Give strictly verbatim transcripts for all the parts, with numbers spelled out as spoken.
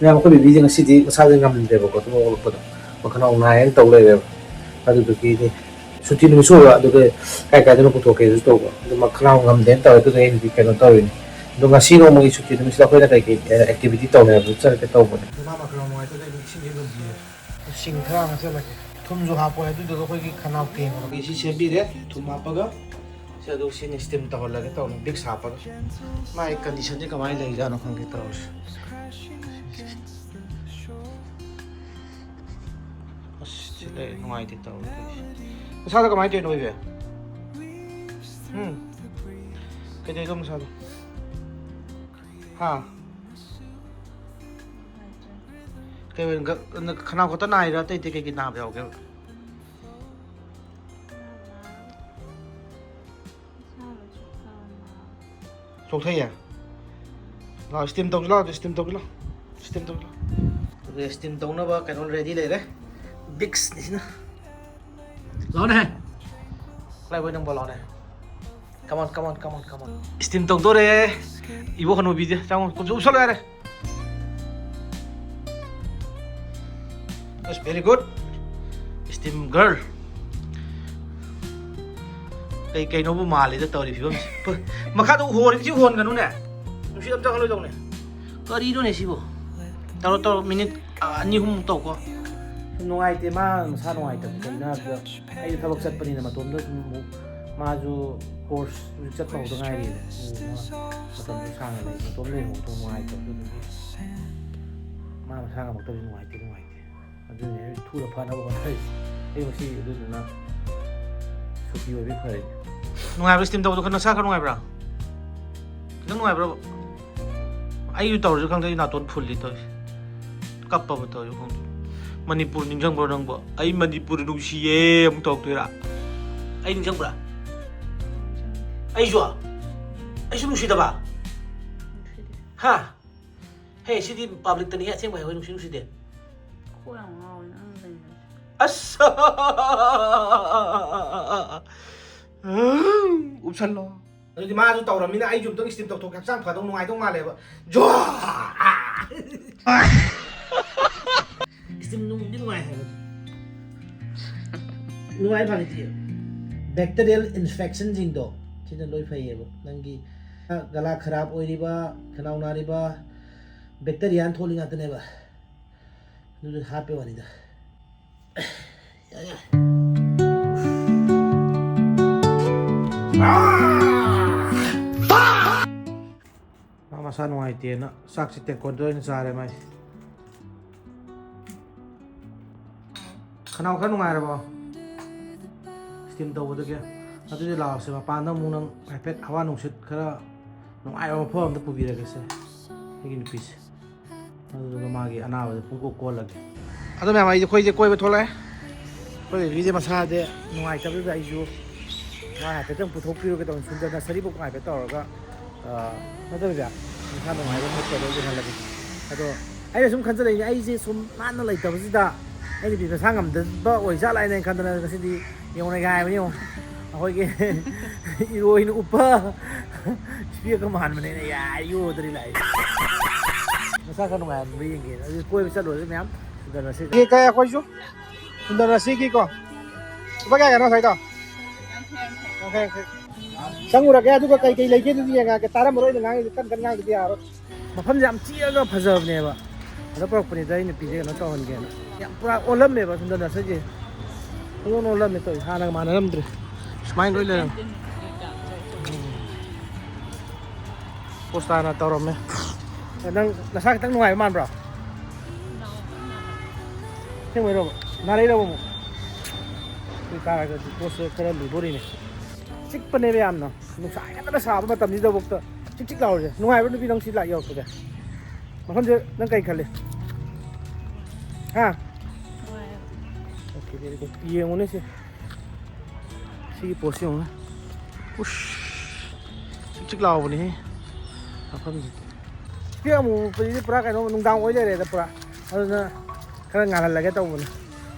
ꯃꯌꯥꯝ, ꯑꯩꯈꯣꯏ ꯕꯦꯕꯤꯁꯦ ꯉꯁꯤꯗꯤ ꯃꯁꯥꯁꯦ ꯉꯝꯗ꯭ꯔꯦꯕꯀꯣ, ꯇꯨꯝ ꯍꯧꯒꯠꯂꯛꯄꯗ ꯃꯈꯅꯥꯎ ꯅꯥꯏꯌꯦꯅ ꯇꯧ ꯂꯩꯔꯦꯕ꯫ ꯑꯗꯨꯗꯨꯒꯤꯗꯤ ꯁꯨꯇꯤ ꯅꯨꯃꯤꯠꯁꯨ ꯑꯣꯏꯕ, ꯑꯗꯨꯒ ꯀꯥꯏ ꯀꯥꯏꯗꯅꯣ ꯄꯨꯊꯣꯛꯀꯦꯁꯨ ꯇꯧꯕ, ꯑꯗꯨ ꯃꯈꯅꯥꯎ ꯉꯝꯗꯦꯅ ꯇꯧꯋꯦ꯫ ꯑꯗꯨꯗ ꯑꯩꯅꯗꯤ ꯀꯩꯅꯣ ꯇꯧꯔꯤꯅꯤ꯫ ꯑꯗꯣ ꯉꯁꯤ ꯅꯣꯡꯃꯒꯤ ꯁꯨꯇꯤ ꯅꯨꯃꯤꯠꯁꯤꯗ ꯑꯩꯈꯣꯏꯅ ꯀꯩꯀꯩ ꯑꯦꯛꯇꯤꯚꯤꯇꯤ ꯇꯧꯅꯤ ꯍꯥꯏꯕꯗꯨ ꯆꯠꯂꯒꯦ ꯇꯧꯕꯅꯦ꯫ ꯑꯗꯣ ꯃꯥ ꯃꯈꯅꯥꯎ ꯅꯨꯡꯉꯥꯏꯇꯗꯅ ꯏꯁꯤꯡꯁꯦ ꯂꯨꯝꯕꯤꯔꯦ꯫ ꯁꯤꯡ ꯈꯔ ꯍꯥꯞꯆꯜꯂꯒꯦ꯫ ꯊꯨꯝꯁꯨ ꯍꯥꯞꯄꯣ ꯍꯥꯏ, ꯑꯗꯨꯗꯨꯒ ꯑꯩꯈꯣꯏꯒꯤ ꯈꯅꯥꯎ ꯇꯦꯡꯕꯒꯤ ꯁꯤ ꯁꯦꯝꯕꯤꯔꯦ꯫ ꯊꯨꯝ ꯍꯥꯞꯄꯒ ꯁꯤ ꯑꯗꯨ ꯁꯤꯅ ꯁ꯭ꯇꯤꯝ ꯇꯧꯍꯜꯂꯒꯦ ꯇꯧꯅꯤ, ꯕꯤꯛꯁ ꯍꯥꯞꯄꯒ꯫ ꯃꯥꯒꯤ ꯀꯟꯗꯤꯁꯟꯁꯦ ꯀꯃꯥꯏꯅ ꯂꯩꯔꯤꯖꯥꯠꯅꯣ ꯈꯪꯗꯦ ꯇꯧꯔꯤꯁꯦ꯫ ꯑꯁ, ꯁꯤ ꯂꯩ ꯅꯨꯡꯉꯥꯏꯇꯦ ꯇꯧꯔꯤꯁꯦ꯫ ꯅꯁꯥꯗ ꯀꯃꯥꯏꯅ ꯇꯧꯔꯤꯅꯣ, ꯏꯕꯦ? ꯎꯝ? ꯀꯩꯗꯧꯔꯤꯅꯣ ꯅꯁꯥꯗꯣ? ꯍꯥ? ꯀꯩ ꯑꯣꯏꯅ ꯒ-, ꯅ-, ꯈꯅꯥꯎ ꯈꯛꯇ ꯅꯥꯏꯔꯥ? ꯑꯇꯩ ꯑꯇꯩ ꯀꯩꯀꯩ ꯅꯥꯕ ꯌꯥꯎꯒꯦꯕ? ꯆꯣꯛꯊꯩꯌꯦ? ꯂꯥꯛꯑꯣ, ꯁ꯭ꯇꯤꯝ ꯇꯧꯁꯤ ꯂꯥꯛꯑꯣ, ꯁ꯭ꯇꯤꯝ ꯇꯧꯁꯤ ꯂꯥꯛꯑꯣ, ꯁ꯭ꯇꯤꯝ ꯇꯧꯁꯤ ꯂꯥꯛꯑꯣ꯫ ꯑꯗꯨꯗꯤ ꯁ꯭ꯇꯤꯝ ꯇꯧꯅꯕ ꯀꯩꯅꯣ ꯔꯦꯗꯤ ꯂꯩꯔꯦ꯫ ꯕꯤꯛꯁꯅꯤ ꯁꯤꯅ꯫ ꯂꯥꯛꯑꯣꯅꯦ꯫ ꯀꯗꯥꯏ ꯅꯪꯕꯣ, ꯂꯥꯛꯑꯣꯅꯦ꯫ Come on, come on, come on, come on. Steam ꯇꯧꯗꯣꯔꯦ꯫ ꯏꯕꯣ ꯍꯅꯨꯕꯤꯗꯤ꯫ ꯆꯪꯉꯣ, ꯀꯨꯞꯁꯨ ꯎꯞꯁꯜꯂꯣ ꯌꯥꯔꯦ꯫ ꯑꯁ, very good. Steam girl. ꯀꯩ ꯀꯩꯅꯣꯕꯨ ꯃꯥꯜꯂꯤꯗ ꯇꯧꯔꯤ ꯐꯤꯕꯝꯁꯦ꯫ ꯄꯨ-, ꯃꯈꯥꯗ ꯍꯣꯔꯤꯁꯤ ꯍꯣꯟꯒꯅꯨꯅꯦ꯫ ꯅꯨꯡꯁꯤꯠ ꯑꯝꯇ ꯆꯪꯍꯜꯂꯣꯏꯗꯧꯅꯦ꯫ ꯀꯔꯤꯅꯣꯅꯦ ꯁꯤꯕꯨ? ꯇꯧꯔꯣ, ꯇꯧꯔꯣ, ꯃꯤꯅꯤꯠ, ꯑ, ꯑꯅꯤ ꯑꯍꯨꯝꯃꯨꯛ ꯇꯧꯀꯣ꯫ ꯁꯨꯝ ꯅꯨꯡꯉꯥꯏꯇꯦ, ꯃꯥ ꯃꯁꯥ ꯅꯨꯡꯉꯥꯏꯇꯕ ꯀꯩꯅꯣ ꯍꯥꯏꯕꯗ ꯑꯩꯁꯨ ꯊꯕꯛ ꯆꯠꯄꯅꯤꯅ ꯃꯇꯣꯝꯗ ꯁꯨꯝ ꯑꯃꯨꯛ ꯃꯥꯁꯨ ꯀꯣꯔꯁ ꯍꯧꯖꯤꯛ ꯆꯠꯄ ꯍꯧꯗ ꯉꯥꯏꯔꯤꯕ꯫ ꯎꯝ, ꯃꯥ ꯃꯇꯝꯁꯨ ꯁꯥꯡꯅ ꯂꯩ, ꯃꯇꯣꯝ ꯂꯩꯍꯧꯕꯗꯣ ꯅꯨꯡꯉꯥꯏꯇꯕꯗꯣ, ꯑꯗꯨꯒꯤ ꯃꯥ ꯃꯁꯥ ꯉꯝꯃꯛꯇꯕꯁꯦ ꯅꯨꯡꯉꯥꯏꯇꯦ, ꯅꯨꯡꯉꯥꯏꯇꯦ꯫ ꯑꯗꯨꯅꯦ ꯑꯩ ꯊꯨꯅ ꯐꯅꯕ ꯍꯣꯠꯅꯔꯤꯁꯦ꯫ ꯑꯩ ꯉꯁꯤ ꯑꯗꯨꯗꯨꯅ ꯁꯨꯇꯤ ꯑꯣꯏꯕꯩ ꯐꯔꯦ꯫ ꯅꯨꯡꯉꯥꯏꯕ꯭ꯔꯥ ꯁ꯭ꯇꯤꯝ ꯇꯧꯕꯗꯣ? ꯈꯔ ꯅꯁꯥ ꯈꯔ ꯅꯨꯡꯉꯥꯏꯕ꯭ꯔꯥ? ꯈꯤꯇꯪ ꯅꯨꯡꯉꯥꯏꯕ꯭ꯔꯕ? ꯑꯩꯁꯨ ꯇꯧꯔꯁꯨ ꯈꯪꯗꯦ, ꯑꯩ ꯅꯥꯇꯣꯟ ꯐꯨꯜꯂꯤ ꯇꯧꯔꯤꯁꯦ꯫ ꯀꯞꯄꯕ ꯇꯧꯔꯤꯁꯦ ꯈꯪꯗꯦ꯫ ꯃꯅꯤꯄꯨꯔ ꯅꯤꯡꯁꯤꯡꯕ꯭ꯔꯣ ꯅꯪꯕꯣ? "ꯑꯩ ꯃꯅꯤꯄꯨꯔ ꯅꯨꯡꯁꯤꯌꯦ" ꯑꯃꯨꯛ ꯇꯧꯔꯛꯇꯣꯏꯔꯥ? ꯑꯩ ꯅꯤꯡꯁꯤꯡꯕ꯭ꯔꯥ? ꯑꯩꯁꯨ? ꯑꯩꯁꯨ ꯅꯨꯡꯁꯤꯗꯕ? ꯍꯥ? ꯍꯦ, ꯁꯤꯗꯤ ꯄꯕ꯭ꯂꯤꯛꯇꯅꯤ, ꯑꯁꯦꯡꯕ ꯍꯥꯏꯍꯧ, ꯅꯨꯡꯁꯤ ꯅꯨꯡꯁꯤꯗꯦ꯫ ꯀꯣꯛ ꯌꯥꯝ ꯉꯥꯎꯋꯦ ꯅꯪ ꯂꯩꯕꯁꯦ꯫ ꯑꯁ! ꯎꯞꯁꯜꯂꯣ꯫ ꯑꯗꯨꯗꯤ ꯃꯥꯁꯨ ꯇꯧꯔꯃꯤꯅ ꯑꯩꯁꯨ ꯑꯝꯇꯪ ꯁ꯭ꯇꯤꯝ ꯇꯧꯊꯣꯛꯀꯦ, ꯍꯛꯆꯥꯡ ꯐꯗꯧ ꯅꯨꯡꯉꯥꯏꯗꯧ ꯃꯥꯜꯂꯦꯕ꯫ ꯖ꯭ꯋꯥ! ꯏꯁꯇꯤꯝ ꯅꯨꯡꯗꯤ ꯅꯨꯡꯉꯥꯏ ꯍꯥꯏꯕꯅꯤ꯫ ꯅꯨꯡꯉꯥꯏ ꯐꯔꯦ ꯕꯦꯛꯇꯔꯤꯌꯦꯜ ꯏꯟꯐꯦꯛꯁꯟꯁꯤꯡꯗꯣ ꯁꯤꯅ ꯂꯣꯏ ꯐꯩꯌꯦꯕ꯫ ꯅꯪꯒꯤ ꯒꯂꯥ ꯈꯔꯥꯞ ꯑꯣꯏꯔꯤꯕ, ꯈꯅꯥꯎ ꯅꯥꯔꯤꯕ, ꯕꯦꯛꯇꯔꯤꯌꯥꯅ ꯊꯣꯛꯂꯤ ꯉꯥꯛꯇꯅꯦꯕ꯫ ꯑꯗꯨꯗꯤ ꯍꯥꯞꯄꯦ ꯋꯥꯅꯤꯗ꯫ ꯌꯥ, ꯌꯥ꯫ ꯃꯥ ꯃꯁꯥ ꯅꯨꯡꯉꯥꯏꯇꯦꯅ ꯆꯥꯛꯁꯤ ꯇꯦꯡꯀꯣꯠꯇ ꯑꯣꯏꯅ ꯆꯥꯔꯦ ꯃꯥꯏꯁꯦ꯫ ꯈꯅꯥꯎ ꯈꯔ ꯅꯨꯡꯉꯥꯏꯔꯕꯣ? ꯁ꯭ꯇꯤꯝ ꯇꯧꯕꯗꯒꯤ꯫ ꯑꯗꯨꯗꯤ ꯂꯥꯛꯑꯣꯁꯦ, ꯃꯄꯥꯟꯗ ꯑꯃꯨꯛ ꯅꯪ ꯍꯥꯏꯐꯦꯠ ꯍꯋꯥ ꯅꯨꯡꯁꯤꯠ ꯈꯔ ꯅꯨꯡꯉꯥꯏꯕ ꯃꯐꯝ ꯑꯝꯗ ꯄꯨꯕꯤꯔꯒꯦꯁꯦ, ꯑꯩꯒꯤ ꯅꯨꯄꯤꯁꯦ꯫ ꯑꯗꯨꯗꯨꯒ ꯃꯥꯒꯤ ꯑꯅꯥꯕꯗ ꯄꯨꯡꯀꯣꯛ ꯀꯣꯜꯂꯒꯦ꯫ ꯑꯗꯣ ꯃꯌꯥꯝ, ꯑꯩꯁꯦ, ꯑꯩꯈꯣꯏꯁꯦ ꯀꯣꯏꯕ ꯊꯣꯛꯂꯛꯑꯦ꯫ ꯑꯩꯈꯣꯏ ꯕꯦꯕꯤꯁꯦ ꯃꯁꯥꯁꯦ ꯅꯨꯡꯉꯥꯏꯇꯕꯗꯨꯗ ꯑꯩꯁꯨ ꯃꯥ ꯍꯥꯏꯐꯦꯠꯇꯪ ꯄꯨꯊꯣꯛꯄꯤꯔꯨꯒꯦ ꯇꯧꯕꯅꯤ, ꯁꯨꯟꯗꯔ ꯅꯁꯔꯤꯕꯨ ꯉꯥꯏꯕ ꯇꯧꯔꯒ, ꯑ, ꯅꯠꯇꯕꯤꯗ ꯃꯁꯥ ꯅꯨꯡꯉꯥꯏꯕ ꯃꯨꯠꯇ ꯂꯣꯏ ꯌꯦꯡꯍꯜꯂꯒꯦ꯫ ꯑꯗꯣ ꯑꯩꯅ ꯁꯨꯝ ꯈꯟꯖꯔꯛꯏꯅꯦ, ꯑꯩꯁꯦ ꯁꯨꯝ ꯅꯥꯟꯅ ꯂꯩꯇꯕꯁꯤꯗ ꯑꯩ ꯅꯨꯄꯤ ꯃꯁꯥ ꯉꯝꯗꯕ ꯑꯣꯏꯖꯥꯠꯂ ꯍꯥꯏꯅ ꯑꯩꯅ ꯈꯟꯗꯅ ꯉꯁꯤꯗꯤ ꯌꯦꯡꯉꯨꯅꯦ, ꯍꯥꯏꯕꯅꯤ ꯌꯦꯡꯉꯣ꯫ ꯑꯩꯈꯣꯏꯒꯤ ꯏꯔꯣꯏꯅ ꯎꯞꯄ ꯏꯁꯄꯦꯛꯀ ꯃꯥꯟꯕꯅꯤꯅ ꯌꯥ ꯌꯣꯗ꯭ꯔꯤ ꯂꯥꯛꯏ꯫ ꯃꯁꯥ ꯈꯔ ꯅꯨꯡꯉꯥꯏꯍꯟꯕ ꯌꯦꯡꯒꯦꯅ꯫ ꯑꯗꯨꯗꯤ ꯀꯣꯏꯕ ꯆꯠꯂꯨꯔꯁꯤ ꯃꯌꯥꯝ꯫ ꯁꯨꯟꯗꯔ ꯅꯁꯔꯤ꯫ ꯀꯩ, ꯀꯩ ꯑꯩꯈꯣꯏꯁꯨ? ꯁꯨꯟꯗꯔ ꯅꯁꯔꯤꯒꯤꯀꯣ꯫ ꯂꯨꯄꯥ ꯀꯌꯥ ꯀꯌꯥꯅꯣ ꯉꯁꯥꯏꯗꯣ? ꯌꯥꯡꯈꯩ, ꯌꯥꯡꯈꯩ꯫ ꯆꯪꯉꯨꯔꯒꯦ, ꯑꯗꯨꯒ ꯀꯩ ꯀꯩ ꯂꯩꯒꯦ ꯑꯗꯨꯗꯤ ꯌꯦꯡꯉꯛꯑꯒꯦ꯫ ꯇꯥꯔꯝꯃꯔꯣꯏ ꯑꯩꯅ ꯉꯥꯡꯉꯤꯁꯦ, ꯀꯟ ꯀꯟ ꯉꯥꯡꯗꯗꯤ ꯌꯥꯔꯣꯏ꯫ ꯃꯐꯝꯁꯦ ꯌꯥꯝ ꯆꯤꯛꯑꯒ ꯐꯖꯕꯅꯦꯕ꯫ ꯑꯗ ꯄꯨꯔꯛꯄꯅꯤꯗ ꯑꯩ ꯅꯨꯄꯤꯁꯦ ꯀꯩꯅꯣ ꯇꯧꯍꯟꯒꯦꯅ꯫ ꯌꯥꯝ ꯄꯨꯔꯥ ꯑꯣꯜꯂꯝꯃꯦꯕ ꯁꯨꯟꯗꯔ ꯅꯁꯔꯤꯁꯦ꯫ ꯄꯨꯡꯑꯣꯟ ꯑꯣꯜꯂꯝꯃꯦ ꯇꯧꯔꯤꯁꯦ, ꯍꯥꯟꯅꯒ ꯃꯥꯟꯅꯔꯝꯗ꯭ꯔꯦ꯫ ꯁꯨꯃꯥꯏꯅ ꯂꯣꯏ ꯂꯩꯔꯝꯃꯦ꯫ ꯄꯣꯁꯇꯥꯅ ꯇꯧꯔꯝꯃꯦ꯫ ꯅꯪ ꯅꯁꯥ ꯈꯤꯇꯪ ꯅꯨꯡꯉꯥꯏꯕ ꯃꯥꯟꯕ꯭ꯔꯣ? ꯑꯁꯦꯡꯕꯩꯔꯣꯕ? ꯅꯥꯔꯛꯏꯔꯕ ꯑꯃꯨꯛ? ꯑꯗꯨ ꯇꯥꯔꯒꯗꯤ ꯄꯣꯠꯁꯦ ꯈꯔ ꯂꯨꯗꯣꯔꯤꯅꯦ꯫ ꯆꯤꯛꯄꯅꯦꯕ ꯌꯥꯝꯅ꯫ ꯅꯨꯡꯁꯥ ꯌꯥꯝ ꯀꯟꯅ ꯁꯥꯕ ꯃꯇꯝꯁꯤꯗꯐꯥꯎꯗ ꯆꯤꯛ ꯆꯤꯛ ꯂꯥꯎꯔꯤꯁꯦ꯫ ꯅꯨꯡꯉꯥꯏꯕ꯭ꯔꯣ ꯅꯨꯄꯤ ꯅꯪ ꯁꯤ ꯂꯥꯛ ꯌꯧꯔꯛꯄꯁꯦ? ꯃꯐꯝꯁꯦ ꯅꯪ ꯀꯩ ꯈꯜꯂꯤ? ꯍꯥ? ꯅꯨꯡꯉꯥꯏ꯫ Okay, very good. ꯌꯦꯡꯉꯨꯅꯦ ꯁꯤ꯫ ꯁꯤꯒꯤ ꯄꯣꯠꯁꯤ ꯌꯦꯡꯉꯨꯅꯦ꯫ ꯎꯁ꯫ ꯆꯤꯛ ꯆꯤꯛ ꯂꯥꯎꯕꯅꯦꯍꯦ꯫ ꯃꯐꯝꯁꯦ꯫ ꯁꯤ ꯑꯃꯨꯛ ꯎꯞꯄꯁꯤꯗꯤ ꯄꯨꯔꯥ ꯀꯩꯅꯣ ꯅꯨꯡꯗꯥꯡ ꯑꯣꯏ ꯂꯩꯔꯦꯗ ꯄꯨꯔꯥ꯫ ꯑꯗꯨꯅ ꯈꯔ ꯉꯥꯜꯍꯜꯂꯒꯦ ꯇꯧꯕꯅꯦ꯫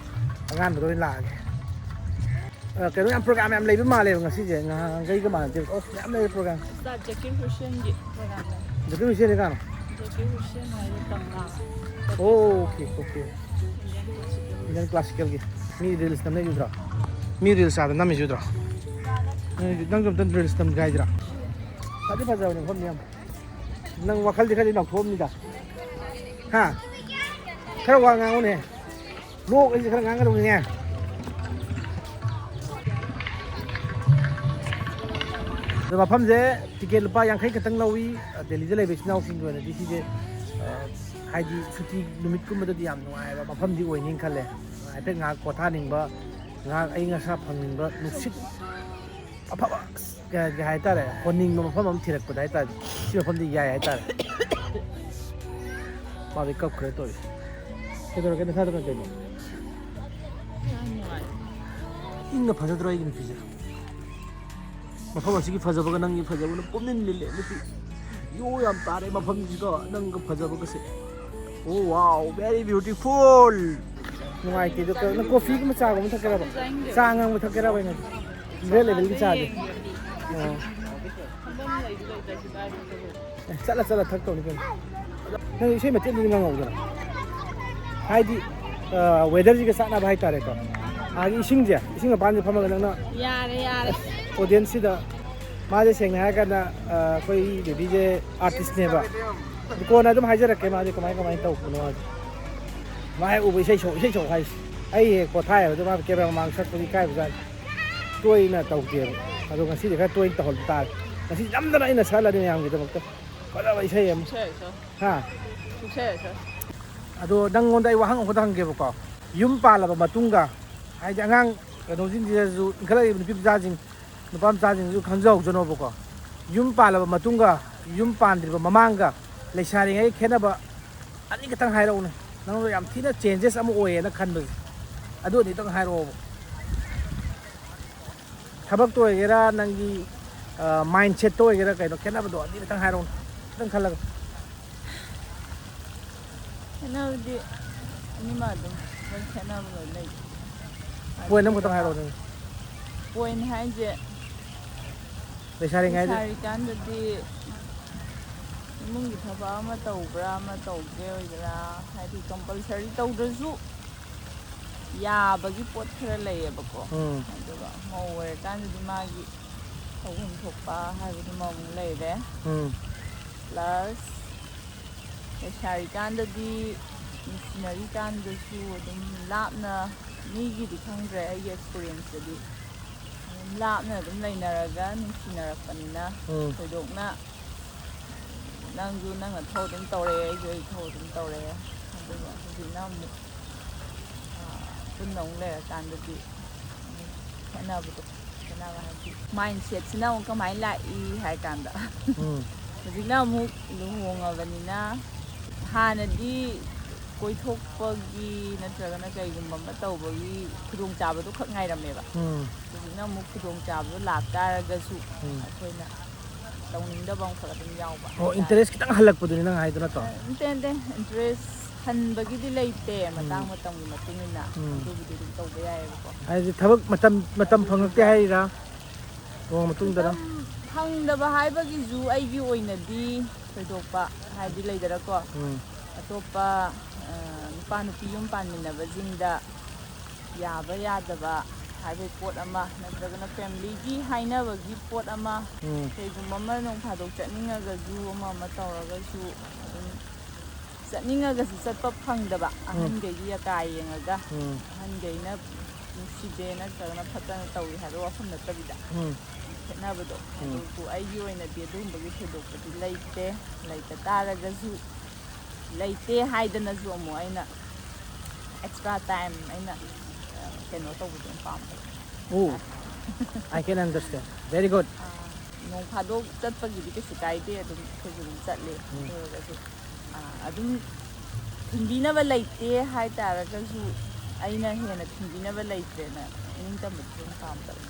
ꯑꯉꯥꯟꯕꯗ ꯑꯣꯏꯅ ꯂꯥꯛꯑꯒꯦ꯫ ꯑ, ꯀꯩꯅꯣ ꯌꯥꯝ program ꯌꯥꯝ ꯂꯩꯕ ꯃꯥꯜꯂꯦꯕ ꯉꯁꯤꯁꯦ꯫ ꯉꯍꯥꯟꯈꯩꯒ ꯃꯥꯟꯅꯗꯦꯕ꯫ ꯑꯣ, ꯃꯌꯥꯝ ꯂꯩꯔꯦ program꯫ ꯎꯁꯇꯥꯗ ꯖꯀꯤꯔ ꯍꯨꯁꯦꯟꯒꯤ program ꯂꯩ꯫ ꯖꯀꯤꯔ ꯍꯨꯁꯦꯟꯗꯤ ꯀꯅꯥꯅꯣ? Okay okay. ꯏꯟꯗꯤꯌꯟ ꯀ꯭ꯂꯥꯁꯤꯀꯦꯜꯒꯤ ꯃꯤ ꯔꯤꯜꯁ ꯅꯝꯅꯩ ꯎꯗ꯭ꯔꯣ? ꯃꯤ ꯔꯤꯜꯁ ꯑꯥꯗ ꯅꯝꯃꯤꯁꯤ ꯎꯗ꯭ꯔꯣ? ꯅꯪꯁꯨ ꯑꯝꯇꯪ ꯔꯤꯜꯁ ꯅꯝꯒꯦ ꯍꯥꯏꯗ꯭ꯔꯥ? ꯐꯗꯤ ꯐꯖꯕꯅꯦ ꯃꯐꯝꯗꯤ ꯌꯥꯝ꯫ ꯅꯪ ꯋꯥꯈꯜꯗꯤ ꯈꯔꯗꯤ ꯅꯧꯊꯣꯛꯑꯝꯅꯤꯗ꯫ ꯍꯥ? ꯈꯔ ꯋꯥ ꯉꯥꯡꯉꯨꯅꯦ꯫ ꯅꯣꯛ ꯑꯩꯁꯦ ꯈꯔ ꯉꯥꯡꯒꯗꯧꯅꯤꯅꯦ꯫ ꯑꯗꯣ ꯃꯐꯝꯁꯦ ꯇꯤꯀꯦꯠ ꯂꯨꯄꯥ ꯌꯥꯡꯈꯩ ꯈꯛꯇꯪ ꯂꯧꯏ꯫ ꯗꯦꯜꯂꯤꯗ ꯂꯩꯕ ꯏꯆꯤꯟ ꯏꯅꯥꯎꯁꯤꯡꯒꯤ ꯑꯣꯏꯅꯗꯤ ꯁꯤꯁꯦ, ꯑ, ꯍꯥꯏꯗꯤ ꯁꯨꯇꯤ ꯅꯨꯃꯤꯠꯀꯨꯝꯕꯗꯗꯤ ꯌꯥꯝ ꯅꯨꯡꯉꯥꯏꯕ ꯃꯐꯝꯗꯤ ꯑꯣꯏꯅꯤ ꯈꯜꯂꯦ꯫ ꯍꯥꯏꯐꯦꯠ ꯉꯥꯏꯍꯥꯛ ꯄꯣꯊꯥꯅꯤꯡꯕ, ꯉꯥꯏꯍꯥꯛ ꯑꯏꯪ ꯑꯁꯥ ꯐꯪꯅꯤꯡꯕ, ꯅꯨꯡꯁꯤꯠ ꯑꯐꯕ, ꯑꯁ, ꯀꯩ ꯀꯩ ꯍꯥꯏꯇꯥꯔꯦ, ꯍꯣꯟꯅꯤꯡꯕ ꯃꯐꯝ ꯑꯃ ꯊꯤꯔꯛꯄꯗ ꯍꯥꯏꯇꯥꯔꯦ, ꯁꯤ ꯃꯐꯝꯗꯤ ꯌꯥꯏ ꯍꯥꯏꯇꯥꯔꯦ꯫ ꯃꯥꯗꯤ ꯀꯞꯈ꯭ꯔꯦ ꯇꯧꯔꯤꯁꯦ꯫ ꯀꯩꯗꯧꯔꯒꯦ ꯅꯁꯥꯗ ꯀꯩꯅꯣ? ꯌꯥꯝ ꯅꯨꯡꯉꯥꯏ꯫ ꯏꯪꯅ ꯐꯖꯗ꯭ꯔꯣ ꯑꯩꯒꯤ ꯅꯨꯄꯤꯁꯦ? ꯃꯐꯝ ꯑꯁꯤꯒꯤ ꯐꯖꯕꯒ ꯅꯪꯒꯤ ꯐꯖꯕꯅ ꯄꯨꯝꯅꯤꯟ ꯅꯤꯜꯂꯦ ꯅꯨꯄꯤ꯫ ꯌꯣ ꯌꯥꯝ ꯇꯥꯔꯦ ꯃꯐꯝꯁꯤꯗꯣ, ꯅꯪꯒ ꯐꯖꯕꯒꯁꯦ꯫ Oh wow, very beautiful. ꯅꯨꯡꯉꯥꯏꯇꯦ꯫ ꯑꯗꯣ ꯅꯪ ꯀꯣꯐꯤꯒꯨꯝꯕ ꯆꯥꯒꯨꯝꯕ ꯊꯛꯀꯦꯔꯕ? ꯆꯥ ꯑꯉꯥꯡꯕ ꯊꯛꯀꯦꯔꯕ ꯑꯩꯅ? ꯔꯦꯗ ꯂꯦꯕꯦꯜꯒꯤ ꯆꯥꯁꯦ꯫ ꯑꯣ꯫ ꯑꯦ, ꯆꯠꯂ ꯆꯠꯂ ꯊꯛꯇꯧꯅꯤ ꯀꯩꯅꯣ꯫ ꯅꯪ ꯏꯁꯩ ꯃꯇꯦꯛ ꯑꯃꯗꯤ ꯉꯪꯍꯧꯗꯅ꯫ ꯍꯥꯏꯗꯤ, ꯑ, ꯋꯦꯗꯔꯁꯤꯒ ꯆꯥꯟꯅꯕ ꯍꯥꯏꯇꯥꯔꯦꯀꯣ꯫ ꯑꯥꯒꯤ ꯏꯁꯤꯡꯁꯦ, ꯏꯁꯤꯡ ꯃꯄꯥꯟꯁꯦ ꯐꯝꯃꯒ ꯅꯪꯅ ꯌꯥꯔꯦ, ꯌꯥꯔꯦ꯫ ꯑꯣꯗꯤꯌꯟꯁꯁꯤꯗ ꯃꯥꯁꯦ ꯁꯦꯡꯅ ꯍꯥꯏꯔꯀꯥꯟꯗ, ꯑ, ꯑꯩꯈꯣꯏ ꯕꯦꯕꯤꯁꯦ ꯑꯥꯔꯇꯤꯁꯅꯦꯕ꯫ ꯑꯗꯨ ꯀꯣꯟꯅ ꯑꯗꯨꯝ ꯍꯥꯏꯖꯔꯛꯀꯦ ꯃꯥꯁꯦ ꯀꯃꯥꯏ ꯀꯃꯥꯏꯅ ꯇꯧꯕꯅꯣ ꯍꯥꯏꯁꯦ꯫ ꯃꯥ ꯍꯦꯛ ꯎꯕ ꯏꯁꯩ ꯁꯛꯎ, ꯏꯁꯩ ꯁꯛꯎ ꯍꯥꯏꯁꯦ꯫ ꯑꯩ ꯍꯦꯛ ꯄꯣꯊꯥꯏ ꯍꯥꯏꯕꯗ ꯃꯥ ꯀꯦꯃꯦꯔꯥ ꯃꯃꯥꯡ ꯁꯛꯄꯗꯤ ꯏꯀꯥꯏꯕꯖꯥꯠꯅꯤ꯫ ꯇꯣꯏꯅ ꯇꯧꯗꯦꯕ꯫ ꯑꯗꯣ ꯉꯁꯤꯗꯤ ꯈꯔ ꯇꯣꯏꯅ ꯇꯧꯍꯟꯕ ꯇꯥꯔꯦ꯫ ꯉꯁꯤ ꯅꯝꯗꯅ ꯑꯩꯅ ꯁꯛꯍꯜꯂꯅꯤ ꯃꯌꯥꯝꯒꯤꯗꯃꯛꯇ꯫ ꯐꯖꯕ ꯏꯁꯩ ꯑꯃ꯫ ꯁꯛꯑꯦ, ꯁꯛꯑꯦ꯫ ꯍꯥ? ꯁꯛꯑꯦ, ꯁꯛꯑꯦ꯫ ꯑꯗꯣ ꯅꯪꯉꯣꯟꯗ ꯑꯩ ꯋꯥꯍꯪ ꯑꯃꯈꯛꯇ ꯍꯪꯒꯦꯕꯀꯣ꯫ ꯌꯨꯝ ꯄꯥꯜꯂꯕ ꯃꯇꯨꯡꯒ, ꯍꯥꯏꯗꯤ ꯑꯉꯥꯡ ꯀꯩꯅꯣꯁꯤꯡꯁꯤꯗꯁꯨ, ꯏꯟꯈꯠꯂꯛꯏꯕ ꯅꯨꯄꯤ ꯃꯆꯥꯁꯤꯡ, ꯅꯨꯄꯥ ꯃꯆꯥꯁꯤꯡꯁꯨ ꯈꯪꯖꯍꯧꯖꯅꯣꯕꯀꯣ꯫ ꯌꯨꯝ ꯄꯥꯜꯂꯕ ꯃꯇꯨꯡꯒ, ꯌꯨꯝ ꯄꯥꯟꯗ꯭ꯔꯤꯕ ꯃꯃꯥꯡꯒ, ꯂꯩꯁꯥꯔꯤꯉꯩ ꯈꯦꯠꯅꯕ ꯑꯅꯤ ꯈꯛꯇꯪ ꯍꯥꯏꯔꯛꯎꯅꯦ꯫ ꯅꯪꯗꯣ ꯌꯥꯝ ꯊꯤꯅ ꯆꯦꯟꯖꯦꯁ ꯑꯃ ꯑꯣꯏꯌꯦꯅ ꯈꯟꯕꯁꯦ꯫ ꯑꯗꯨ ꯑꯅꯤꯇꯪ ꯍꯥꯏꯔꯛꯑꯣꯕ꯫ ꯊꯕꯛꯇ ꯑꯣꯏꯒꯦꯔꯥ, ꯅꯪꯒꯤ, ꯑ, ꯃꯥꯏꯟꯁꯦꯠꯇ ꯑꯣꯏꯒꯦꯔꯥ, ꯀꯩꯅꯣ ꯈꯦꯠꯅꯕꯗꯣ ꯑꯗꯨ ꯈꯤꯇꯪ ꯍꯥꯏꯔꯛꯎꯅꯦ, ꯈꯤꯇꯪ ꯈꯜꯂꯒ꯫ ꯈꯦꯠꯅꯕꯗꯤ ꯑꯅꯤꯃꯛ ꯑꯗꯨꯝ ꯂꯣꯏ ꯈꯦꯠꯅꯕ ꯂꯣꯏ ꯂꯩ꯫ ꯄꯣꯏꯟ ꯑꯃꯈꯛꯇꯪ ꯍꯥꯏꯔꯛꯑꯣꯅꯦ꯫ ꯄꯣꯏꯟ ꯍꯥꯏꯁꯦ, ꯂꯩꯁꯥꯔꯤꯉꯩꯗ ꯂꯩꯁꯥꯔꯤꯀꯥꯟꯗꯗꯤ ꯏꯃꯨꯡꯒꯤ ꯊꯕꯛ ꯑꯃ ꯇꯧꯕ꯭ꯔꯥ ꯑꯃ ꯇꯧꯒꯦ ꯑꯣꯏꯒꯦꯔꯥ, ꯍꯥꯏꯗꯤ ꯀꯝꯄꯜꯁꯔꯤ ꯇꯧꯗ꯭ꯔꯁꯨ ꯌꯥꯕꯒꯤ ꯄꯣꯠ ꯈꯔ ꯂꯩꯌꯦꯕꯀꯣ꯫ ꯎꯝ꯫ ꯑꯗꯨꯒ ꯃꯧ ꯑꯣꯏꯔꯀꯥꯟꯗꯗꯤ ꯃꯥꯒꯤ ꯇꯧꯐꯝ ꯊꯣꯛꯄ ꯍꯥꯏꯕꯗꯨꯃ ꯑꯃꯨꯛ ꯂꯩꯔꯦ꯫ ꯎꯝ꯫ ꯄ꯭ꯂꯁ ꯂꯩꯁꯥꯔꯤꯀꯥꯟꯗꯗꯤ ꯅꯨꯡꯁꯤꯅꯔꯤꯀꯥꯟꯗꯁꯨ ꯑꯗꯨꯝ ꯂꯥꯞꯅ, ꯃꯤꯒꯤꯗꯤ ꯈꯪꯗ꯭ꯔꯦ, ꯑꯩꯒꯤ ꯑꯦꯛꯁꯄꯤꯔꯤꯌꯦꯟꯁꯇꯗꯤ ꯑꯗꯨꯝ ꯂꯥꯞꯅ ꯑꯗꯨꯝ ꯂꯩꯅꯔꯒ ꯅꯨꯡꯁꯤꯅꯔꯛꯄꯅꯤꯅ ꯎꯝ꯫ ꯊꯣꯏꯗꯣꯛꯅ ꯅꯪꯁꯨ ꯅꯪꯅ ꯊꯧ ꯑꯗꯨꯝ ꯇꯧꯔꯛꯑꯦ, ꯑꯩꯁꯨ ꯑꯩ ꯊꯧ ꯑꯗꯨꯝ ꯇꯧꯔꯛꯑꯦ꯫ ꯑꯗꯨꯒ ꯍꯧꯖꯤꯛꯅ ꯑꯃꯨꯛ, ꯑ, ꯄꯨꯟꯅ ꯑꯃꯨꯛ ꯂꯩꯔꯀꯥꯟꯗꯗꯤ ꯑꯃꯨꯛ ꯈꯦꯠꯅꯕꯗꯣ, ꯈꯦꯠꯅꯕ ꯍꯥꯏꯗꯤ ꯃꯥꯏꯟꯁꯦꯠꯁꯤꯅ ꯑꯃꯨꯛ ꯀꯃꯥꯏꯅ ꯂꯥꯛꯏ ꯍꯥꯏ ꯀꯥꯟꯗ, ꯎꯝ꯫ ꯍꯧꯖꯤꯛꯅ ꯑꯃꯨꯛ ꯂꯨꯍꯣꯡꯉꯕꯅꯤꯅ ꯍꯥꯟꯅꯗꯤ ꯀꯣꯏꯊꯣꯛꯄꯒꯤ ꯅꯠꯇ꯭ꯔꯒꯅ ꯀꯩꯒꯨꯝꯕ ꯑꯃ ꯇꯧꯕꯒꯤ ꯈꯨꯗꯣꯡꯆꯥꯕꯗꯨ ꯈꯛ ꯉꯥꯏꯔꯝꯃꯦꯕ꯫ ꯎꯝ꯫ ꯍꯧꯖꯤꯛꯅ ꯑꯃꯨꯛ ꯈꯨꯗꯣꯡꯆꯥꯕꯗꯣ ꯂꯥꯛꯇꯥꯔꯒꯁꯨ ꯎꯝ꯫ ꯑꯩꯈꯣꯏꯅ ꯇꯧꯅꯤꯡꯗꯕ ꯑꯃꯈꯛ ꯑꯗꯨꯝ ꯌꯥꯎꯕ ꯑꯣ, ꯍꯥꯏꯇꯥꯔꯦ꯫ ꯏꯟꯇꯔꯦꯁ ꯈꯤꯇꯪ ꯍꯜꯂꯛꯄꯗꯨꯅꯤ ꯅꯪ ꯍꯥꯏꯗꯣ ꯅꯠꯇ꯭ꯔꯣ? ꯅꯠꯇꯦ, ꯅꯠꯇꯦ, ꯏꯟꯇꯔꯦꯁ ꯍꯟꯕꯒꯤꯗꯤ ꯂꯩꯇꯦ, ꯎꯝ꯫ ꯃꯇꯥꯡ ꯃꯇꯝꯒꯤ ꯃꯇꯨꯡ ꯏꯟꯅ ꯎꯝ꯫ ꯑꯗꯨꯕꯨꯗꯤ ꯑꯗꯨꯝ ꯇꯧꯕ ꯌꯥꯏꯑꯕꯀꯣ꯫ ꯍꯥꯏꯗꯤ ꯊꯕꯛ ꯃꯇꯝ, ꯃꯇꯝ ꯐꯪꯉꯛꯇꯦ ꯑꯗꯨꯗꯨꯒ ꯍꯥꯏꯔꯤꯔꯥ? ꯂꯨꯍꯣꯡꯉ ꯃꯇꯨꯡꯗꯔ? ꯃꯇꯝ ꯐꯪꯗꯕ ꯍꯥꯏꯕꯒꯤꯁꯨ ꯑꯩꯒꯤ ꯑꯣꯏꯅꯗꯤ ꯊꯣꯏꯗꯣꯛꯄ ꯍꯥꯏꯗꯤ ꯂꯩꯗꯅꯀꯣ꯫ ꯎꯝ꯫ ꯑꯇꯣꯞꯄ, ꯑ, ꯅꯨꯄꯥ ꯅꯨꯄꯤ ꯌꯨꯝ ꯄꯥꯟꯃꯤꯟꯅꯕꯁꯤꯡꯗ ꯌꯥꯕ ꯌꯥꯗꯕ ꯍꯥꯏꯕꯒꯤ ꯄꯣꯠ ꯑꯃ, ꯅꯠꯇ꯭ꯔꯒꯅ ꯐꯦꯃꯤꯂꯤꯒꯤ ꯍꯥꯏꯅꯕꯒꯤ ꯄꯣꯠ ꯑꯃ, ꯎꯝ꯫ ꯀꯩꯒꯨꯝꯕ ꯑꯃ ꯅꯣꯡ ꯐꯥꯗꯣꯛ ꯆꯠꯅꯤꯡꯉꯒꯁꯨ, ꯑꯃ ꯑꯃ ꯇꯧꯔꯒꯁꯨ ꯑꯗꯨꯝ ꯆꯠꯅꯤꯡꯉꯒꯁꯨ ꯆꯠꯄ ꯐꯪꯗꯕ, ꯎꯝ꯫ ꯑꯍꯟꯈꯩꯒꯤ ꯑꯀꯥ ꯌꯦꯡꯉꯒ, ꯎꯝ꯫ ꯑꯍꯟꯈꯩꯅ ꯅꯨꯡꯁꯤꯗꯦ ꯅꯠꯇ꯭ꯔꯒꯅ ꯐꯠꯇꯅ ꯇꯧꯏ ꯍꯥꯏꯕ ꯋꯥꯐꯝ ꯅꯠꯇꯕꯤꯗ ꯎꯝ꯫ ꯈꯦꯠꯅꯕꯗꯣ꯫ ꯎꯝ꯫ ꯑꯗꯨꯕꯨ ꯑꯩꯒꯤ ꯑꯣꯏꯅꯗꯤ ꯑꯗꯨꯒꯨꯝꯕꯒꯤ ꯊꯣꯏꯗꯣꯛꯄꯗꯤ ꯂꯩꯇꯦ꯫ ꯂꯩꯇ ꯇꯥꯔꯒꯁꯨ, ꯂꯩꯇꯦ ꯍꯥꯏꯗꯅꯁꯨ ꯑꯃꯨꯛ ꯑꯩꯅ ꯑꯦꯛꯁꯇ꯭ꯔꯥ ꯇꯥꯏꯝ ꯑꯩꯅ, ꯑ, ꯀꯩꯅꯣ ꯇꯧꯕꯗꯣ ꯄꯥꯝꯗꯕ꯫ Oh, I can understand. Very good. ꯑꯥ, ꯅꯣꯡ ꯐꯥꯗꯣꯛ ꯆꯠꯄꯒꯤꯗꯤ ꯀꯩꯁꯨ ꯀꯥꯏꯗꯦ, ꯑꯗꯨꯝ ꯑꯩꯈꯣꯏꯁꯨ ꯑꯗꯨꯝ ꯆꯠꯂꯦ꯫ ꯎꯝ꯫ ꯑꯗꯨ ꯑꯣꯏꯔꯒꯁꯨ, ꯑꯥ, ꯑꯗꯨꯝ ꯊꯤꯡꯕꯤꯅꯕ ꯂꯩꯇꯦ ꯍꯥꯏ ꯇꯥꯔꯒꯁꯨ, ꯑꯩꯅ ꯍꯦꯟꯅ ꯊꯤꯡꯕꯤꯅꯕ ꯂꯩꯇ꯭ꯔꯦꯅ ꯏꯅꯤꯡ ꯇꯝꯕꯗꯤ ꯑꯗꯨꯝ ꯄꯥꯝꯗꯕ꯫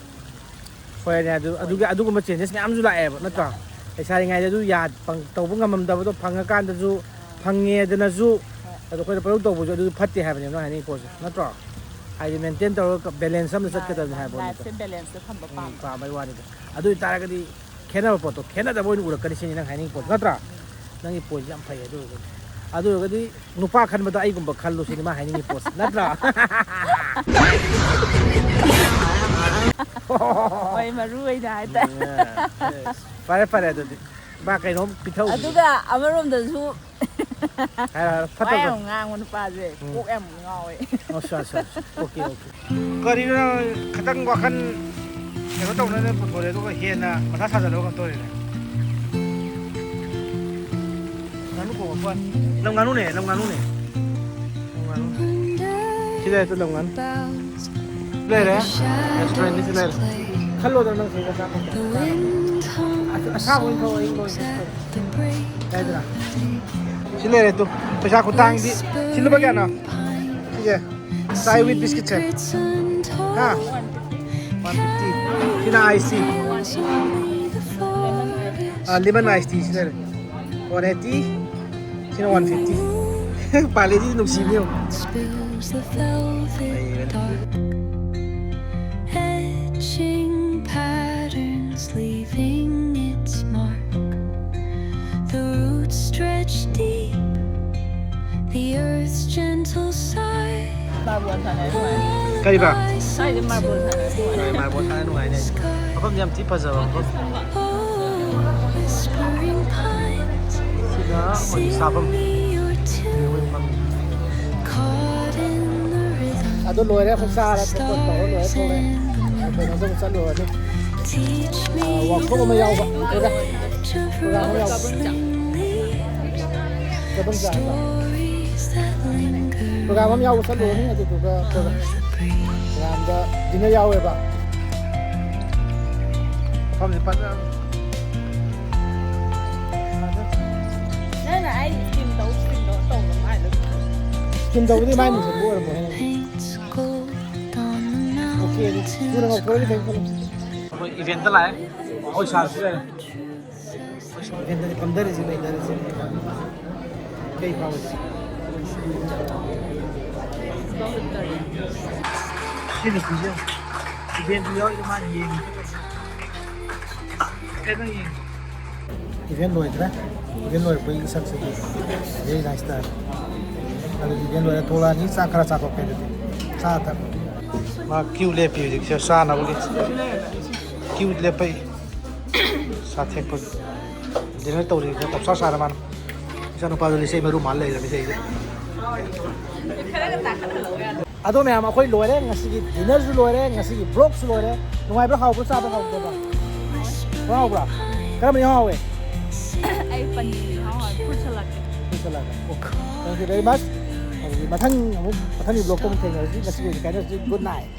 ꯍꯣꯏꯅꯦ, ꯑꯗꯨ, ꯍꯣꯏ꯫ ꯑꯗꯨꯒꯤ, ꯑꯗꯨꯒꯨꯝꯕ ꯆꯦꯟꯖꯦꯁ ꯃꯌꯥꯝꯁꯨ ꯂꯥꯛꯑꯦꯕ, ꯅꯠꯇ꯭ꯔꯣ? ꯂꯥꯛꯑꯦ꯫ ꯂꯩꯁꯥꯔꯤꯉꯩꯗ ꯑꯗꯨ ꯌꯥ-, ꯐꯪ-, ꯇꯧꯕ ꯉꯝꯃꯝꯗꯕꯗꯣ ꯐꯪꯉꯀꯥꯟꯗꯁꯨ, ꯑꯥ꯫ ꯐꯪꯉꯦꯗꯅꯁꯨ, ꯍꯣꯏ꯫ ꯑꯗꯣ ꯑꯩꯈꯣꯏꯅ ꯄꯪꯇꯧ ꯇꯧꯕꯁꯨ ꯑꯗꯨꯁꯨ ꯐꯠꯇꯦ ꯍꯥꯏꯕꯅꯦꯕ ꯅꯪ ꯍꯥꯏꯅꯤꯡꯉꯤ ꯄꯣꯠꯁꯦ, ꯅꯠꯇ꯭ꯔꯣ? ꯍꯥꯏꯗꯤ ꯃꯦꯟꯇꯦꯟ ꯇꯧꯔꯒ ꯕꯦꯂꯦꯟꯁ ꯑꯃꯗ ꯃꯥꯅꯦ, ꯆꯠꯀꯗꯕꯅꯤ ꯃꯥꯅꯦ꯫ ꯍꯥꯏꯕ ꯋꯥꯅꯤꯗ꯫ ꯂꯥꯏꯐꯁꯦ ꯕꯦꯂꯦꯟꯁꯇ ꯊꯝꯕ ꯎꯝ, ꯄꯥꯝꯕ꯫ ꯄꯥꯝꯕꯩ ꯋꯥꯅꯤꯗ꯫ ꯑꯗꯨ ꯑꯣꯏꯇꯥꯔꯒꯗꯤ ꯈꯦꯠꯅꯕ ꯄꯣꯠꯇꯣ ꯈꯦꯠꯅꯗꯕ ꯑꯣꯏꯅ ꯎꯔꯛꯀꯅꯤ ꯁꯤꯅꯤ ꯅꯪ ꯍꯥꯏꯅꯤꯡꯉꯤ ꯄꯣꯠꯇꯣ, ꯅꯠꯇ꯭ꯔꯣ? ꯎꯝ꯫ ꯅꯪꯒꯤ ꯄꯣꯏꯟꯁꯦ ꯌꯥꯝ ꯐꯩ꯫ ꯑꯗꯨ ꯑꯣꯏꯔꯒꯗꯤ, ꯑꯗꯨ ꯑꯣꯏꯔꯒꯗꯤ ꯅꯨꯄꯥ ꯈꯟꯕꯗ ꯑꯩꯒꯨꯝꯕ ꯈꯜꯂꯨ ꯁꯤꯅꯤ ꯃꯥ ꯍꯥꯏꯅꯤꯡꯉꯤ ꯄꯣꯠꯁꯦ, ꯅꯠꯇ꯭ꯔꯥ? ꯍꯣꯏ, ꯃꯔꯨ ꯑꯣꯏꯅ ꯍꯥꯏꯇꯥꯔꯦ꯫ ꯐꯔꯦ ꯐꯔꯦ, ꯑꯗꯨꯗꯤ ꯃꯥ ꯀꯩꯅꯣꯝ ꯄꯤꯊꯧ꯫ ꯑꯗꯨꯒ ꯑꯃꯔꯣꯝꯗꯁꯨ ꯍꯥꯏꯔꯣ, ꯍꯥꯏꯔꯣ, ꯋꯥ ꯐꯠꯇꯕꯗꯣ꯫ ꯌꯥꯝ ꯉꯥꯡꯕ ꯅꯨꯄꯥꯁꯦ ꯀꯣꯛ ꯌꯥꯝ ꯉꯥꯎꯋꯦ꯫ ꯑꯣ, ꯁꯣꯔꯤ, ꯁꯣꯔꯤ, ꯁꯣꯔꯤ꯫ Okay, okay. ꯀꯔꯤꯅꯣ ꯅꯪ ꯈꯤꯇꯪ ꯋꯥꯈꯜ ꯀꯩꯅꯣ ꯇꯧꯅꯅ ꯄꯨꯊꯣꯔꯛꯑꯦ, ꯑꯗꯨꯒ ꯍꯦꯟꯅ ꯃꯊꯥ ꯁꯥꯖꯜꯂꯕ ꯀꯩꯅꯣ ꯇꯧꯔꯤꯅꯦ꯫ ꯉꯥꯅꯨ ꯈꯣꯡꯉꯛꯄ꯫ ꯂꯝ ꯉꯥꯅꯨꯅꯦ, ꯂꯝ ꯉꯥꯅꯨꯅꯦ꯫ ꯂꯝ ꯉꯥꯅꯨ꯫ ꯁꯤ ꯂꯩꯔꯦ, ꯂꯝ ꯉꯥꯅꯨ꯫ ꯂꯩꯔꯦ꯫ ꯔꯦꯁꯇꯨꯔꯦꯟꯠꯇꯤ ꯁꯤ ꯂꯩꯔꯦ꯫ ꯈꯜꯂꯣꯗꯅ ꯅꯪ ꯁꯤꯗ ꯆꯥꯛ ꯊꯣꯡꯕ꯫ ꯑꯁꯥꯕ ꯑꯣꯏꯅ ꯊꯣꯡ, ꯑꯌꯤꯡꯕ ꯑꯣꯏꯅ ꯊꯣꯡ꯫ ꯌꯥꯏꯗꯅ? ꯁꯤ ꯂꯩꯔꯦ ꯇꯨ꯫ ꯄꯩꯁꯥ ꯈꯨꯇꯥꯡꯗꯤ꯫ ꯁꯤ ꯂꯨꯄꯥ ꯀꯌꯥꯅꯣ? ꯁꯤꯁꯦ꯫ Chai with biscuit ꯁꯦ꯫ ꯍꯥ? One fifty꯫ ꯁꯤꯅ ice tea꯫ ꯑꯥ, lemon ice tea ꯁꯤ ꯂꯩꯔꯦ꯫ One eighty꯫ ꯁꯤꯅ one fifty꯫ ꯄꯥꯔꯂꯦꯖꯤꯗꯤ ꯅꯨꯡꯁꯤꯕꯅꯦ ꯌꯦꯡꯉꯣ꯫ Spills the velvet dark, etching patterns, leaving its mark. The roots stretch deep, the earth's gentle sigh. ꯃꯥꯔꯕꯣꯜ ꯁꯥꯟꯅꯔ ꯀꯔꯤꯕ? ꯁ꯭ꯋꯥꯏꯗ ꯃꯥꯔꯕꯣꯜ ꯁꯥꯟꯅꯔ ꯅꯨꯡꯉꯥꯏꯅꯦ꯫ ꯃꯥꯔꯕꯣꯜ ꯁꯥꯟꯅ ꯅꯨꯡꯉꯥꯏꯅꯦ꯫ ꯃꯐꯝꯁꯦ ꯌꯥꯝ ꯊꯤ ꯐꯖꯕ ꯃꯐꯝ꯫ Whispering pines, ꯁꯤꯅ ꯑꯩꯈꯣꯏꯒꯤ ꯁꯥꯐꯝ꯫ me your tune, caught in the rhythm. ꯑꯗꯨ ꯂꯣꯏꯔꯦ, ꯑꯩꯈꯣꯏ ꯆꯥꯔ ꯊꯛꯄ ꯇꯧꯔ ꯂꯣꯏꯔꯦ, ꯊꯣꯛꯂꯛꯑꯦ꯫ ꯀꯩꯅꯣꯗ ꯑꯃꯨꯛ ꯆꯠꯂꯨꯔꯅꯤ꯫ Teach me ꯋꯥꯛꯁꯣꯞ ꯑꯃ ꯌꯥꯎꯕ꯫ the light of ꯄ꯭ꯔꯣꯒ꯭ꯔꯥꯝ ꯑꯃ ꯌꯥꯎꯕ꯫ rustling leaves, ꯀꯩꯅꯣ ꯆꯥꯔꯕ? stories that linger. ꯄ꯭ꯔꯣꯒ꯭ꯔꯥꯝ ꯑꯃ ꯌꯥꯎꯕ ꯆꯠꯂꯨꯔꯅꯤ, ꯑꯗꯨꯗꯨꯒ ꯑꯩꯈꯣꯏ ꯄ꯭ꯔꯣꯒ꯭ꯔꯥꯝꯗ ꯗꯤꯟꯅꯔ ꯌꯥꯎꯋꯦꯕ꯫ ꯃꯐꯝꯁꯦ ꯐꯖꯕ꯫ ꯅꯪꯅ ꯑꯩ ꯏꯁꯇꯤꯝ ꯇꯧ, ꯏꯁꯇꯤꯝ ꯇꯧ ꯇꯧꯕ ꯃꯥꯏꯗꯣ꯫ ꯏꯁꯇꯤꯝ ꯇꯧꯕꯗꯤ ꯃꯥꯏ ꯃꯨꯁꯟꯕ ꯑꯣꯏꯔꯝꯃꯣꯏ ꯍꯦ꯫ Paints gold on the okay, ꯑꯗꯨ ꯊꯨꯅ ꯉꯧꯊꯣꯛꯑꯗꯤ ꯐꯩ ꯈꯜꯂꯤ꯫ ꯑꯩꯈꯣꯏ ꯏꯚꯦꯟꯠꯇ ꯂꯥꯛꯑꯦ꯫ ꯑꯩꯈꯣꯏ ꯁꯥꯔꯁꯨ ꯂꯩꯔꯦ꯫ ꯏꯚꯦꯟꯠꯇꯗꯤ ꯐꯝꯊꯔꯤꯁꯤ, ꯂꯩꯊꯔꯤꯁꯤ꯫ ꯀꯩ ꯐꯥꯎꯏ? ꯁꯤ ꯅꯨꯄꯤꯁꯦ ꯏꯚꯦꯟꯠꯇ ꯌꯥꯎꯔꯤꯗꯣ ꯃꯥꯅ ꯌꯦꯡꯉꯤꯁꯦ ꯀꯩꯅꯣ? ꯀꯩꯅꯣ ꯌꯦꯡꯉꯤ? ꯏꯚꯦꯟꯠ ꯂꯣꯏꯈ꯭ꯔꯦ꯫ ꯏꯚꯦꯟ ꯂꯣꯏꯔꯛꯄꯒꯤ ꯏꯁꯛꯁꯤꯗꯤ very nice ꯇꯥꯔꯦ꯫ ꯑꯗꯨꯗꯤ ꯏꯚꯦꯟ ꯂꯣꯏꯔ ꯊꯣꯛꯂꯛꯑꯅꯤ, ꯆꯥꯛ ꯈꯔ ꯆꯥꯊꯣꯛꯀꯦ꯫ ꯑꯗꯨꯗꯤ ꯆꯥ ꯊꯛ ꯃꯥ ꯀ꯭ꯌꯨ ꯂꯦꯞꯄꯤ ꯍꯧꯖꯤꯛꯁꯦ ꯆꯥꯅꯕꯒꯤ꯫ ꯀ꯭ꯌꯨ ꯂꯦꯞꯄꯩ ꯆꯥ ꯊꯦꯛꯄꯒꯤ꯫ ꯗꯤꯅꯔ ꯇꯧꯔꯤꯕ ꯇꯞꯁꯥ ꯆꯥꯔ ꯃꯥꯅ꯫ ꯏꯆꯥꯅꯨꯄꯥꯗꯨ ꯂꯤꯆꯩ ꯃꯔꯨ ꯃꯥꯜ ꯂꯩꯔꯝꯃꯤ ꯁꯤꯗꯩꯗ꯫ ꯑꯗꯣ ꯃꯌꯥꯝ, ꯑꯩꯈꯣꯏ ꯂꯣꯏꯔꯦ꯫ ꯉꯁꯤꯒꯤ ꯗꯤꯅꯔꯁꯨ ꯂꯣꯏꯔꯦ, ꯉꯁꯤꯒꯤ ꯕ꯭ꯂꯣꯒꯁꯨ ꯂꯣꯏꯔꯦ꯫ ꯅꯨꯡꯉꯥꯏꯕ꯭ꯔꯥ, ꯍꯥꯎꯕ꯭ꯔꯥ, ꯆꯥꯕ ꯍꯥꯎꯕ꯭ꯔꯥ? ꯍꯥꯎꯕ꯭ꯔꯥ? ꯀꯔꯝꯕꯅ ꯏꯍꯥꯎ ꯍꯥꯎꯋꯦ? ꯑꯩ ꯄꯅꯤꯔ ꯏꯍꯥꯎ ꯍꯥꯎꯋꯦ, fruit salad. Fruit salad. Okay. Thank you very much꯫ ꯑꯗꯨꯗꯤ ꯃꯊꯪ ꯑꯃꯨꯛ, ꯃꯊꯪꯒꯤ ꯕ꯭ꯂꯣꯒꯇ ꯑꯃꯨꯛ ꯊꯦꯡꯅꯔꯁꯤ꯫ ꯉꯁꯤꯒꯤ ꯑꯣꯏꯅ ꯀꯥꯏꯅꯔꯁꯤ꯫ Good night꯫